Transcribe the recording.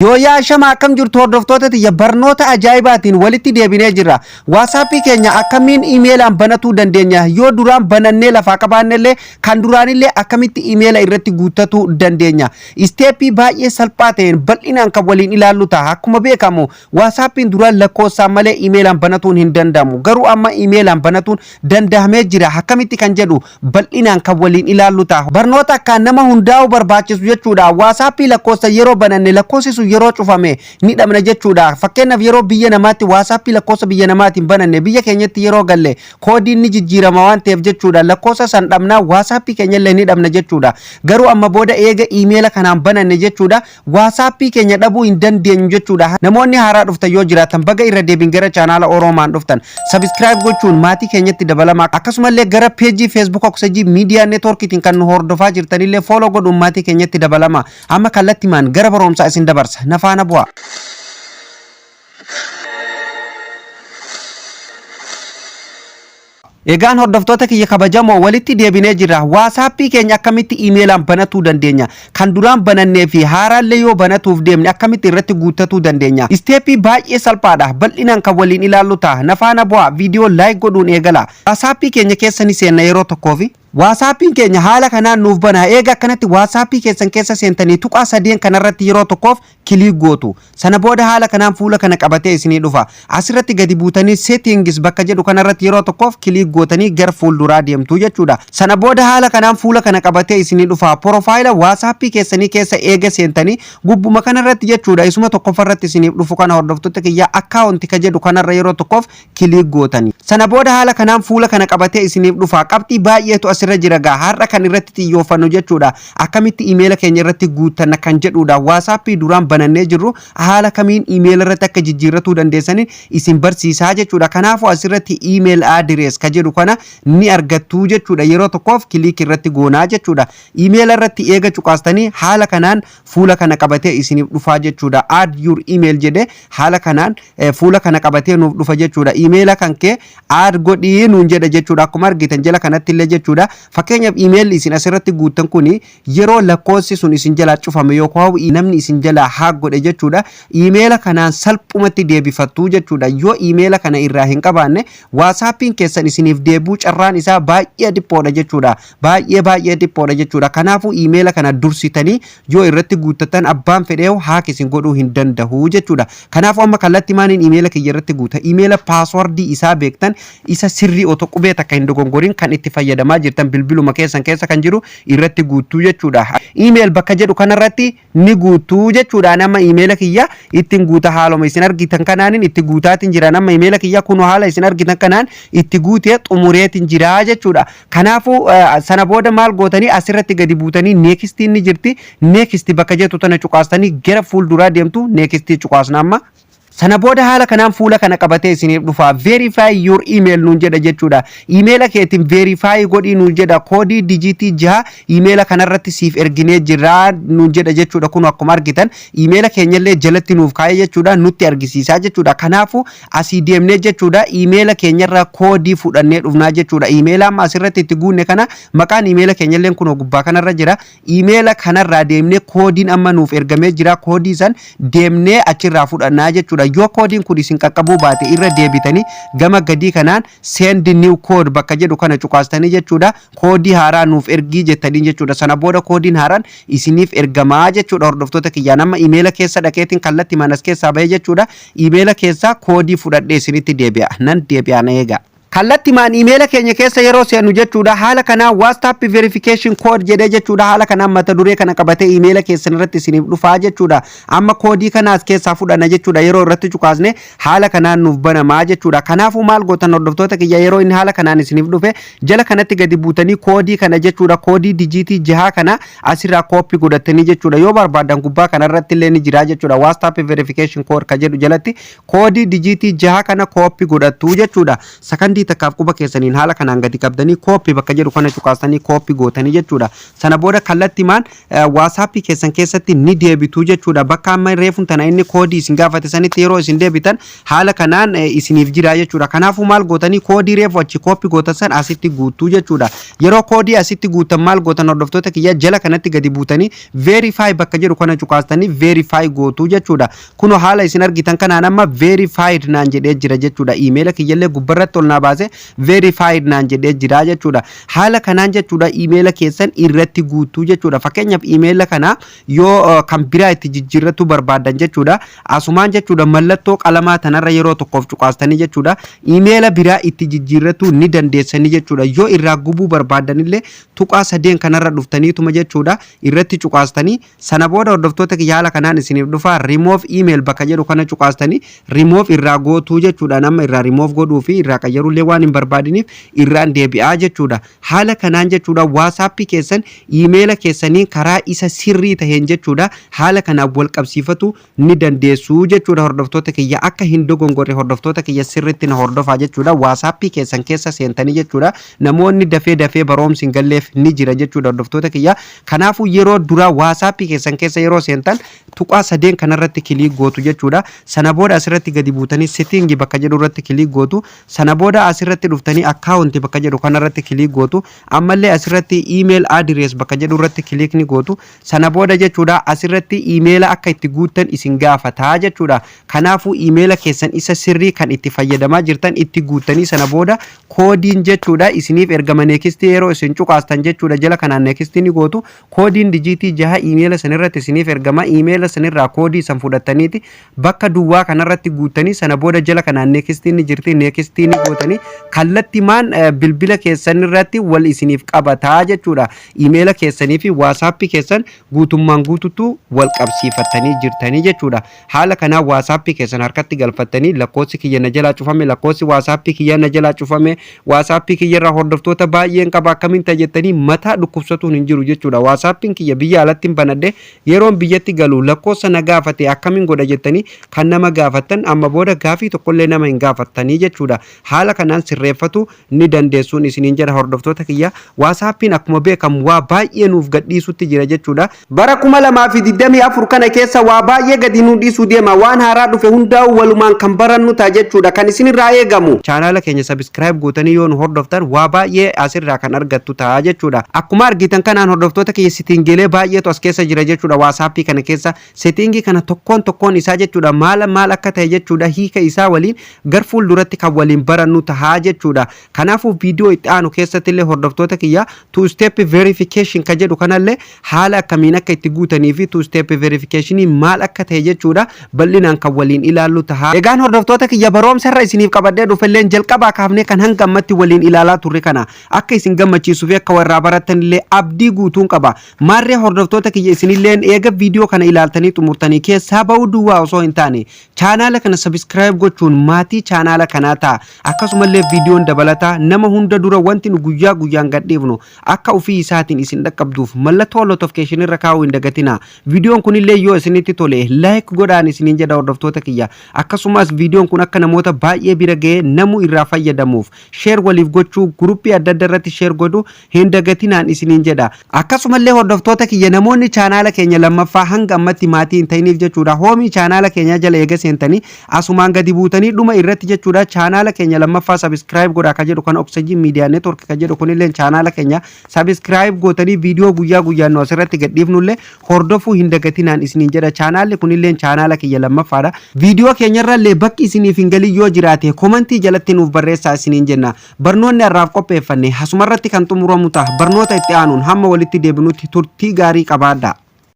Yooyyaa, shama akkam jirtu hordoftoota tiyya? Barnoota ajaa'ibaatiin walitti deebinee jirra. WhatsAppii keenya akkamiin imeelaan banatuu dandeenya? Yoo duraan banannee lafaa qabaannellee, kan duraanillee akkamitti imeela irratti guuttatuu dandeenya? Step baay'ee salphaa ta'een bal'inaan kan waliin ilaallu ta'a. Akkuma beekamu, WhatsAppiin duraan lakkoofsaan malee imeelaan banatuun hin danda'amu. Garuu amma imeelaan banatuun danda'amee jira. Akkamitti kan jedhu bal'inaan kan waliin ilaallu ta'a. Barnoota akkaan nama hundaa'uu barbaachisu jechuudha. WhatsAppii lakkoofsa yeroo bananne, lakkoofsi sun yeroo cufame ni dhabna jechuudha. Fakkeenyaaf, yeroo biyya namaatti WhatsAppii lakkoofsa biyya namaatiin bananne, biyya keenyatti yeroo galle koodiin ni jijjiirama waan ta'eef jechuudha. Lakkoofsa san dhabnaa, WhatsAppii keenyallee ni dhabna jechuudha. Garuu amma booda eega iimeela kanaan bananne jechuudha, WhatsAppii keenya dhabuu hin dandeenyu jechuudha. Namoonni haaraa dhuftan yoo jiraatan, baga irra deebiin gara chaanaala Oroomaan dhuftan. Subscribe gochuun maatii keenyatti dabalamaa. Akkasumallee gara peejii Facebook Oksajii Miidiyaa Neetwoorkiitiin kan nu hordofaa jirtanillee follow godhuun maatii keenyatti dabalamaa. Amma kallattimaan gara barumsaa isin dabarsa. Na faana bu'aa. Egaan hordoftoota kiyya kabajamoo, walitti deebinee jirra. WhatsAppii keenya akkamitti imeelaan banatuu dandeenya? Kan duraan banannee fi haaraallee yoo banatuuf deemne akkamitti irratti guuttatuu dandeenya? Step baay'ee salphaadha. Bal'inaan kan waliin ilaallu ta'a. Na faana bu'aa. Viidiyoo like godhuun eegala. WhatsAppii keenya keessa ni seenna yeroo tokkoofi. WhatsAppiin keenya haala kanaan nuuf bana. Eega akkanatti WhatsAppii keessan keessa seentanii, tuqaa sadeen kanarratti yeroo tokkoof click gootu. Sana booda haala kanaan fuula kana qabatee isinii dhufa. Asirratti gadi buutanii settings bakka jedhu kanarratti yeroo tokkoof click gootanii gara fuulduraa deemtu jechuudha. Sana booda haala kanaan fuula kana qabatee isinii dhufa. Profile WhatsAppii keessanii keessa eega seentanii, gubbuma kanarratti jechuudha. Isuma tokkoffarratti isiniif dhufu kana, hordoftoota kiyya, account ka jedhu kanarra yeroo tokkoof click gootanii. Sana booda haala kanaan fuula kana qabatee isiniif dhufa. Qabxii baay'eetu asirra jira gaa. Har'a kan irratti xiyyeeffannu jechuudha, akkamitti imeela keenya irratti guuttanna kan jedhudha. WhatsAppii duraan banannee jirru haala kamiin imeela irratti akka jijjiirratuu dandeessaniin isin barsiisaa jechuudha. Kanaafuu asirratti email address ka jedhu kana ni argattu jechuudha. Yeroo tokkoof click irratti goonaa jechuudha. Imeela irratti eega cuqaastanii, haala kanaan fuula kana qabatee isiniif dhufaa jechuudha. Add your email jedhee haala kanaan fuula kana qabatee nuuf dhufa jechuudha. Imeela kan kee add godhii nuun jedha jechuudha. Akkuma argitan jala kanatti illee jechuudha. Fakkeenyaaf, imeelli isin asirratti guuttan kuni yeroo lakkoofsi sun isin jalaa cufame yookaan namni isin jalaa hack godhe jechuudha, imeela kanaan salphumatti deebifattu jechuudha. Yoo imeela kana irraa hin qabaanne, WhatsAppiin keessan isiniif deebi'uu carraan isaa baay'ee dhiphoodha jechuudha. Baay'ee baay'ee dhiphoodha jechuudha. Kanaafuu imeela kana dursitanii yoo irratti guuttatan, abbaan fedhee hack isin godhuu hin danda'u jechuudha. Kanaafuu amma kallattii maaniin imeela kiyya irratti guuta. Imeela passwordii isaa beektan, isa sirrii, otoo qubee takka hin dogongorin kan itti fayyadamaa jirtan, bilbiluma keessan keessa kan jiru irratti guuttuu jechuudha. Email bakka jedhu kanarratti ni guuttuu jechuudha. Nama imeela kiyya ittiin guuta, haaluma isin argitan kanaanin itti guutaatiin jira. Nama imeela kiyya kun haala isin argitan kanaan itti guutee xumureetiin jira jechuudha. Kanaafuu sana booda maal gootanii? Asirratti gadi buutanii nextiin ni jirti. Next bakka jettu tana cuqaastanii gara fuulduraa deemtu. Next cuqaasna amma. Sana booda haala kanaan fuula kana qabatee isiniif dhufa. Verify your email nuun jedha jechuudha. Imeela keetiin verify godhii nuun jedha. Koodii dijiitii 6 imeela kanarratti siif erginee jirra nuun jedha jechuudha. Kun akkuma argitan imeela keenyallee jalatti nuuf kaa'ee jechuudha. Nutti argisiisaa jechuudha. Kanaafuu asii deemnee jechuudha, imeela keenyarraa koodii fudhannee dhufnaa jechuudha. Imeela amma asirratti itti guunne kana, maqaan imeela keenyallee kun gubbaa kanarra jira. Imeela kanarraa deemnee koodiin amma nuuf ergamee jira. Koodii san deemnee achirraa fudhannaa jechuudha. Yoo koodiin kun isin qaqqabuu baate, irra deebitanii gama gadii kanaan send new code bakka jedhu kana cuqaastanii jechuudha, koodii haaraa nuuf ergii jettanii jechuudha. Sana booda koodiin haaraan isiniif ergamaa jechuudha. Hordoftoota kiyyaan, amma imeela keessa dhaqeetiin kallattii manas keessaa bahee jechuudha, imeela keessaa koodii fudhadhee isinitti deebi'a. Nan deebi'a, na eega. Kallattimaan imeela keenya keessa yeroo seennu jechuudha, haala kanaan WhatsApp verification code jedhee jechuudha, haala kanaan mata duree kana qabatee imeela keessan irratti isiniif dhufaa jechuudha. Amma koodii kanaas keessaa fudhanna jechuudha. Yeroo irratti cuqaasne haala kanaan nuuf banamaa jechuudha. Kanaafuu maal gootan, hordoftoota kiyya? Yeroo inni haala kanaan isiniif dhufe, jala kanatti gadi buutanii koodii kana jechuudha, koodii dijiitii 6 kana asirraa copy godhatanii jechuudha. Yoo barbaadan gubbaa kanarratti illee ni jira jechuudha. WhatsApp verification code ka jedhu jalatti koodii dijiitii 6 kana copy godhattu jechuudha. Sakandii Takkaaf quba keessaniin haala kanaan gadi qabdanii copy bakka jedhu kana cuqaastanii copy gootanii jechuudha. Sana booda kallattimaan WhatsAppii keessan keessatti ni deebitu jechuudha. Bakka amma reefun tana inni koodii isin gaafate sanitti yeroo isin deebitan haala kanaan isiniif jira jechuudha. Kanaafuu maal gootanii? Koodii reefu achi copy gootan san asitti guuttuu jechuudha. Yeroo koodii asitti guuttan maal gootan, hordoftoota kiyya? Jala kanatti gadi buutanii verify bakka jedhu kana cuqaastanii verify gootuu jechuudha. Kunoo haala isin argitan kanaan amma verified naan jedhee jira jechuudha. Iimeela kiyyallee gubbarratti ol naa baase, verified naan jedhee jira jechuudha. Haala kanaan jechuudha, iimeela keessan irratti guutuu jechuudha. Fakkeenyaaf, iimeela kana yoo kan biraa itti jijjiirrachuu barbaadan jechuudha, asumaan jechuudha, mallattoo qalamaa tanarra yeroo tokkoof cuqaastanii jechuudha, iimeela biraa itti jijjiirrachuu ni dandeessanii jechuudha. Yoo irraa gubuu barbaadanillee tuqaa sadeen kanarra dhuftaniituma jechuudha, irratti cuqaastanii. Sana booda, hordoftoota kiyya, haala kanaan isiniif dhufa. Remove email bakka jedhu kana cuqaastanii remove irraa gootuu jechuudha. Nama irraa remove godhuu fi irraa qayyarullee waan hin barbaadiniif irraan deebi'aa jechuudha. Haala kanaan jechuudha, WhatsAppii keessan iimeela keessanii karaa isa sirrii taheen jechuudha, haala kanaan wal qabsiifatu ni dandeessu jechuudha. Hordoftoota kiyya, akka hin dogongorre, hordoftoota kiyya, sirriitti na hordofaa jechuudha. WhatsAppii keessan keessa seentanii jechuudha, namoonni dafee dafee baroomsi hin galleef ni jira jechuudha, hordoftoota kiyya. Kanaafuu yeroo duraa WhatsAppii keessan keessa yeroo seentan tuqaa sadeen kanarratti click gootu jechuudha. Sana booda asirratti gadi buutanii setting bakka jedhu irratti click gootu. Sana booda asirratti dhuftanii account bakka jedhu kanarratti click gootu. Ammallee asirratti email address bakka jedhu irratti click ni gootu. Sana booda jechuudha, asirratti iimeela akka itti guuttan isin gaafataa jechuudha. Kanaafuu iimeela keessan isa sirrii kan itti fayyadamaa jirtan itti guuttanii, sana booda koodiin jechuudha isiniif ergama. Next yeroo isin cuqaastan jechuudha, jala kanaan next ni gootu. Koodiin dijiitii 6 iimeela sanirratti isiniif ergama. Iimeela sanirraa koodii san fudhattaniiti bakka duwwaa kanarratti guuttanii, sana booda jala kanaan nextiin ni jirti, next ni gootanii, kallattimaan bilbila keessan irratti wal isiniif qabataa jechuudha. Iimeela keessanii fi WhatsAppii keessan guutummaan guututu wal qabsiifattanii jirtanii jechuudha. Haala kanaan WhatsAppii keessan harkatti galfattanii, lakkoofsi kiyya na jalaa cufame, lakkoofsi WhatsAppii kiyya na jalaa cufame, WhatsAppii kiyyarraa hordoftoota baay'een qaba, akkamiin ta'a jettanii mataa dhukkubsatuun hin jiru jechuudha. WhatsAppiin kiyya biyya alatti hin banadhe, yeroon biyyatti galu lakkoofsa na gaafate, akkamiin godha jettanii kan nama gaafattan amma booda gaafii tokkollee nama hin gaafattanii jechuudha. Haala kanaan sirreeffatu ni dandeessuun isiniin jedha, hordoftoota kiyya. WhatsAppiin akkuma beekamu waa baay'ee nuuf gadhiisutti jira jechuudha. Bara 2024 kana keessa waa baay'ee gadi nu dhiisuu deema. Waan haaraa dhufe hundaa'u walumaan kan barannu ta'a jechuudha. Kan isinirraa eegamu chaanaala keenya subscribe gootanii yoo nu hordoftan waa baay'ee asirraa kan argattu ta'a jechuudha. Akkuma argitan kanaan, hordoftoota kiyya, settingiilee baay'eetu as keessa jira jechuudha. WhatsAppii kana keessa settingii kana tokkoon tokkoon isaa jechuudha, maal maal akka ta'e jechuudha, hiika isaa waliin gar fuulduratti kan waliin barannu tahaa jechuudha. Kanaafuu viidiyoo itti aanu keessatti illee, hordoftoota kiyya, two step verification ka jedhu kanallee haala akkamiin akka itti guutanii fi two step verification maal akka ta'e jechuudha, bal'inaan kan waliin ilaallu tahaa. Egaan hordoftoota kiyya, baroomsa irra isiniif qabadhee dhufelleen jalqabaa kaafnee kan hanga ammatti waliin ilaalaa turre kana akka isin gammachiisuu fi akka warraa barattan illee abdii guutuun qaba. Maarree hordoftoota kiyya, isinilleen eega viidiyoo kana ilaaltanii xumurtanii keessaa ba'uu duwwaa osoo hin taane chaanaala kana subscribe gochuun maatii chaanaala kanaa ta'a. Akkasumallee viidiyoon dabalataa nama hunda dura wanti nu guyyaa guyyaan gadhiifnu akka ofii isaatiin isin dhaqqabduuf mallattoo notification irra kaa'uu hin dagatina. Viidiyoon kunillee yoo isinitti tole like godhaan isiniin jedha, hordoftoota kiyya. Akkasumas viidiyoon kun akka namoota baay'ee bira ga'ee namu irraa fayyadamuuf share waliif gochuu, guruppii adda adda irratti share godhuu hin dagatinaan isiniin jedha. Akkasumallee hordoftoota kiyya, namoonni chaanaala keenya lammaffaa hanga ammatti maatii hin ta'iniif jechuudha, homeii chaanaala keenya jala eega seentanii asumaan gadi buutanii dhuma irratti jechuudha, chaanaala keenya lammaffaa subscribe godhaa ka jedhu kan Oxygen Media Network ka jedhu kunillee chaanaala keenya subscribe gootanii viidiyoo guyyaa guyyaan nu asirratti gadhiifnullee hordofuu hin dagatinaan isiniin jedha. Chaanaalli kunillee chaanaala kiyya lammaffaadha. Viidiyoo keenyarrallee bakki isiniif hin galin yoo jiraate commentii jalatti nuuf barreessaa isiniin jenna. Barnoonni har'aaf qopheeffanne asumarratti kan xumuramu ta'a. Barnoota itti aanuun hamma walitti deebinutti turtii gaarii qabaadha.